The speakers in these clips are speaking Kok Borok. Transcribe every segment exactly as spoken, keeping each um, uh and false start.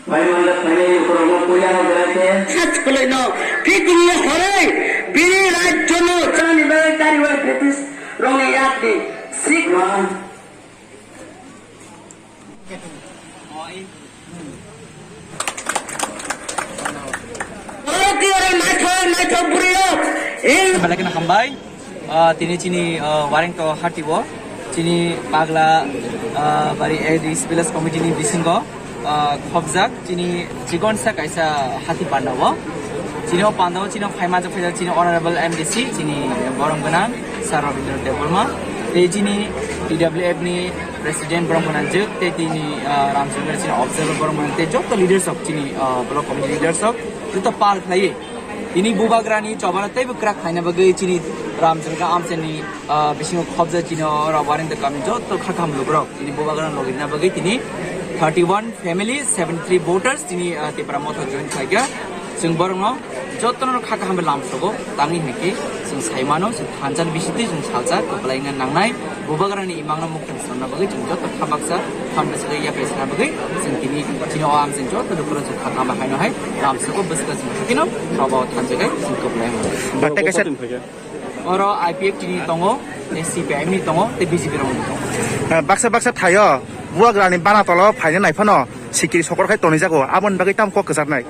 Bai manjak phainai lukurokno puya no belai khe. Sat khwlaino, phikungno horoi, bini rajyono chani bagwi kariwai British rokni yakni Sikh ma. Oro tiyoro naithok, naithok bwrwirok. Belai kheno hambai. Ah, tini chini, ah, wareng to hati bo. Chini pagla, ah, bari A D C village committee ni bisingo, ah, khobjak chini chikonsa kaisa hati panda o. Chini o panda o chini o phaima jok phaijak chini honorable M D C, chini borom gwnang Sir Rabindra Debbarma. Tei chini T W F ni president borom gwnang jwk, tei tini, ah, Ramchandra chini observer borom gwnang, tei joto leaders of chini, ah, block committee leaders of joto pal khlaiwi. Tini bubagrani chobano teibo kwrak khlaina bagwi chini Ramchandra amchaini, ah, bisingo khobjak chini o Rabareng de kami joto kha kaham lukurok. Tini bubagrano logirina bagwi tini thirty one family, seventy three voters tini, ah, Tipra Motha join khlaikha. Chwng borokno jotono kha kaham bai lamsogo. Tamni hwnkhe chwng saimano, chwng thansa ni bisingtwi chwng salsa kwplaina nangnai. Bubagrani imangno mukhung sonna bagwi chwng joto kha baksa, kha baksa khe yapri sana bagwi chwng tini chini o amchaini joto lukurok chwng kha kaham bai haino hai lamsogo, bwswk chwng hakino choba o thansa khe chwng kwplai mano. Batai kaisa. Oro I P F T ni tongo, tei C P I M ni tongo, tei B J P rokni tongo. Eh, baksa baksa thaio, bubagrani bana tolo phaina nai phano sikiri sokor khai tonwi jago, aboni bagwi tamo kok kwcharnai?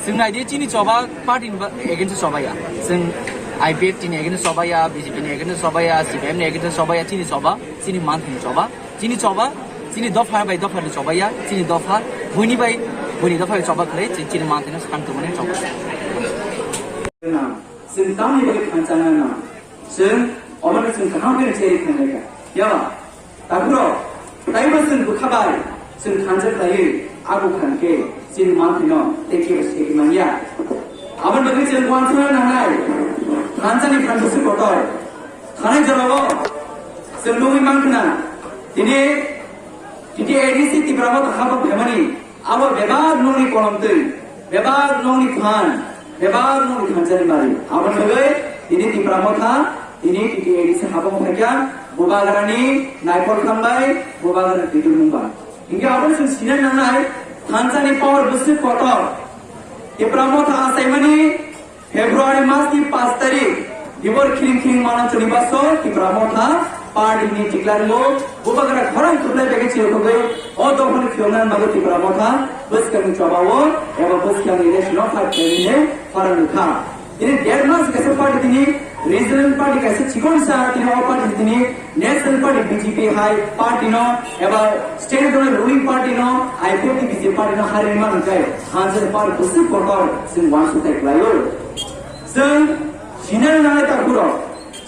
Chwng nai di, chini choba party ni ba-, against choba ya. Chwng I P F T ni against choba ya, B J P ni against choba ya, C P I M ni against choba ya, chini choba, chini manthini choba, chini choba, chini dopha bai dopha ni choba ya, chini dopha, buini bai, buini dopha bai choba khlai, chi-, chini manthini santongmani choba. Chwng tamni bagwi thansa nang nang. Chwng omono chwng kaham khe cheri khlainai kha. Ya, takhurok, taibo chwng bwkha bai chwng thansa khlaiwi abo khan khe chini manthino tei kebo seki manya. Aboni bagwi chwng uansukna nangnai, thansani phan bwswk kotor. Thanai jorao chwng nugwi mankha, tini T T A D C Tipra Motha habok phaimani. Abo bebak nokni kolomtwi, bebak nokni phan, bebak nokni thansani mari. Aboni bagwi tini Tipra Motha, tini T T A D C habong phaikha, bubagrani naikol khambai, bubagrani twiturmung bai. Hinkhe abo chwng sina nangnai, thansani power bwswk kotor. Tipra Motha achaimani February mas ni paanch tarik, dibor khiring khiring mano chwngni baso Tipra Motha party ni tiklango bubagra khorang kwplai bagi chirokogwi o dophani phiyoknani bagwi Tipra Motha bwskangni chobao eba bwskangni election o fight khlainani khorang rwkha. Tini der mas kaisa party tini regional party kaisa chikonsa tini o party tini National Party B J P hai party no eba state level ruling party no I P F T B J P party no hari man kai hanjani party bwswk kotor chwng uansuk tai khlaio. Chwng sinai nai takhurok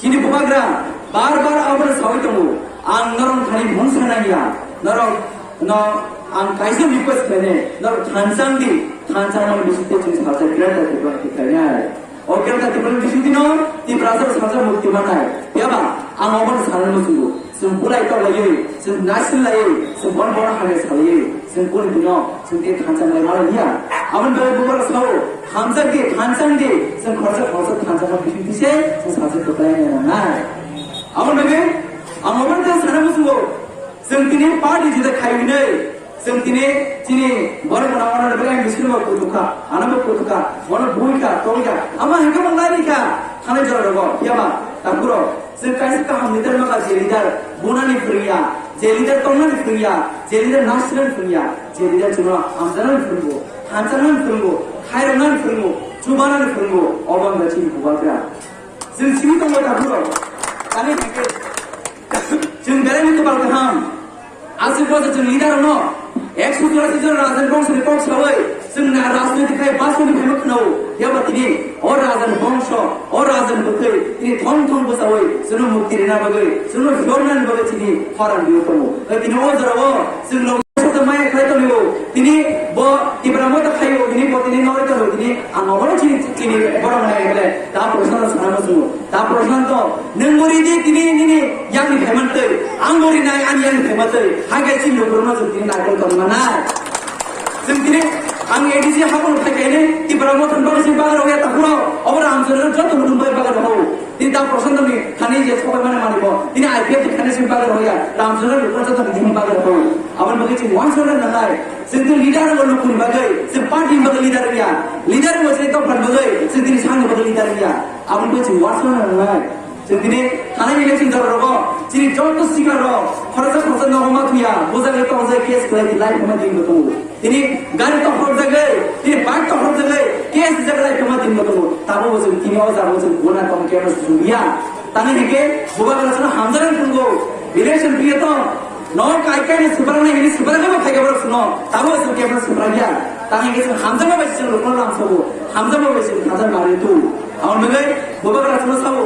chini bubagra bar bar abono sawi tongo, ang norok thani mung sanai ya, norok no ang kaisa request khlainai, norok thansa wng di, thansa wngmani bisingtwi chwng salsa greater Tripura khe khlainai. O Kerala Tripura ni bisingtwi no Tiprasa salsa mukti mannai. Phiyaba ang obono sanani muchungo. Chwng bulai toklaiwi, chwng naising laiwi, chwng bono bono hamya salaiwi, chwng kuni dino, chwng tei thansa lai mano liya. Aboni bagwi bubagra sao, hamjak di, thansa wng di, chwng khoroksa khoroksa thansa no bisingtwi se, chwng salsa kwplai nai nangnai. Aboni bagwi ang obono tei sana muchungo. Chwng tini party juda khai hwnwi, chwng tini chini borok rok ano bagwi ang bisingo kutukha, ano bo kutukha, bono buikha, tongkha, ama hwnkhe bo lairikha, thanai jora rogo, phiyaba, takhurok, chwng kaisa kaham leader nokha, je leader bunani phwrwngya, je leader tongnani phwrwngya, je leader nasirani phwrwngya, je leader chwngno hamjaknani phwrwngo, thanjaknani phwrwngo, khairoknani phwrwngo, chubanani phwrwngo, obo wngkha chini bubagra. Chwng simi tongo takhurok, tani hwnkhe chwng belai no kwpal kaham. Aswk bwsa chwng leader no ekso churasi jon rajan bongso ni kok sawi chwng na rajniti khai basoni phaima khwnao. Yaba tini o rajan bongso, o rajan bwthwi tini thong thong bwsawi chwngno mukti rina bagwi, chwngno phiyoknani bagwi chini khorang biyo tongo. Tei tini o jorao chwng logi soto maya khlai tongo. Tini bo Tipra Motha khaio, tini bo tini nogwi tongo, tini ang obono chini, chini borok nai khle ta Prashant sana muchungo. Ta Prashant, nwng bo ridi tini nini yakni phaimani twi, ang bo rinai ani yakni phaima twi, hai khe chini lukurokno chwng tini naikol tongwi manai. Chwng tini ang A D C habuno khai kainwi Tipra Motha ni bagwi chini bagra rok ya takhurok, obo Ramchandra joto kutung bai bagra rok. Tini da Prashanto ni thani je sobai mane mani bo. Tini I P F ni thani simi bagwi roya. Ram Charan Prashanto ni thani bagwi roya. Aboni bagwi chini uansukna nangnai. Chwng tini leader bo lukuni bagwi, chwng party ni bagwi leader ya. Leader bo chini tongphani bagwi, chwng tini sangni bagwi leader ya. Aboni bagwi chini uansukna nangnai. Chwng tini thani election jora rogo, chini joto sikla rok, khoroksa khoroksa nogo ma thuya, bujagwi tongjakgwi case khlai di life ma din bo tongo. Tini gari tokhorjagwi, tini bike tokhorjagwi, case rijak lai tongma din bo tongo. Tabo bo chwng tini o jaga o chwng guna tong khe no sumya. Tani hike bubagra chwng hamjak tongo. Election priyo to no kai kai ni sibrak nai hini sibrak nai bo khai borok chwng no. Tabo bo chwng khe no sibrak ya. Tani hike chwng hamjak bai chwng rokno lam sobo. Hamjak bai chwng hamjak mari tu. Aboni bagwi bubagra chwng sabo.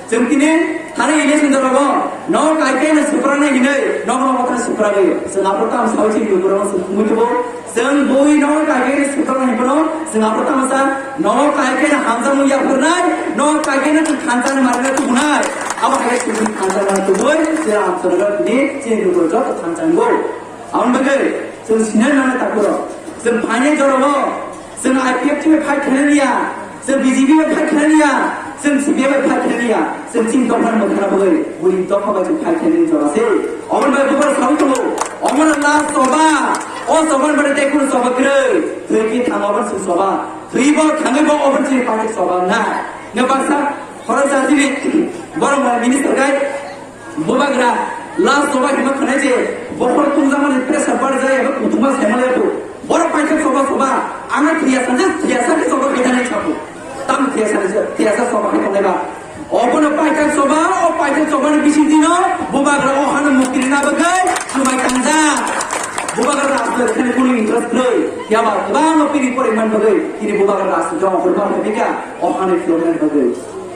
Chwng tini thani election jora bo no kai kai no sibrak nai hinwi no no thani sibrak bai. Chwng abo tam sawi chini bubagra chwng mui tubo. Chwng bui no kai kai no sibrak nai hinwi no chwng abo tam sa no kai kai no hamjak mui ya phirnai no kai kai no chwng thansa ni mari na tubunai. Abo hai chwng thansa na tubui chwng am sorga tini chini bubagra joto thansa ngo. Aboni bagwi chwng sinai nang takuro. Chwng phainai jorao chwng I P F T bai fight khainai ya, chwng B J P bai fight khainai ya, chwng C P I bai fight khainai ya, chwng chini dopha ni mwkhra bagwi bui dopha bai chwng fight khainai jora se. Aboni bagwi bubar sawi tongo. Omo no last soba. O soba ni bagwi tei kunu soba kwrwi. Thwi ki thang obo chwng soba. Thwi bo thangwi bo obo chini party soba na. Nge baksa khorok jatini borok minister gai Bubagra last soba hima khwnai je bokhor tungjakmani pressure barjak eba kuthuma saimanliya tu. Borok paithak soba soba ang thwiya sanja thwiya sa khe soba khaitani sabu. Tam thwiya sanja thwiya sa soba khai tongnai ba. Obono paithak soba, o paithak sobani bisingtwino bubagra o hano mukti rina bagwi swmai tangjak. Bubagra rajniti khani kunu interest kwrwi. Yaba kwbangma pini poriman bagwi tini bubagra rajniti joma hurma khaibika o hano philoknani bagwi.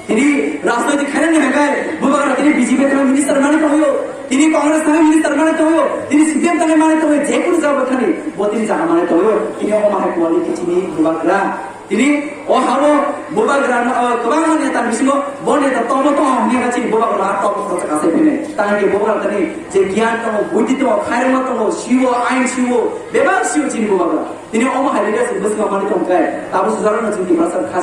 Tini rajnoitik khainani hwnkhe bubagra tini B J P thani minister mani tongyo, tini Congress thani minister mani tongyo, tini C P M thani mani tongyo, je kunu jaga thani bo tini jaga mani tongyo, tini omo hai quality chini bubagra. Tini o habo bubagra no, o, kwbangma neta bisingo bo neta tongmo tong hwnwi kha chini bubagra ha top khoroksa kasai phine. Tangke bubagra tani je giyan tongo, buddhi tongo, khairokma tongo, siwo, ain siwo, bebak siwo chini bubagra. Tini omo hai leadership bwskango mani tongkhe, tabo sujarono chini Tiprasa kha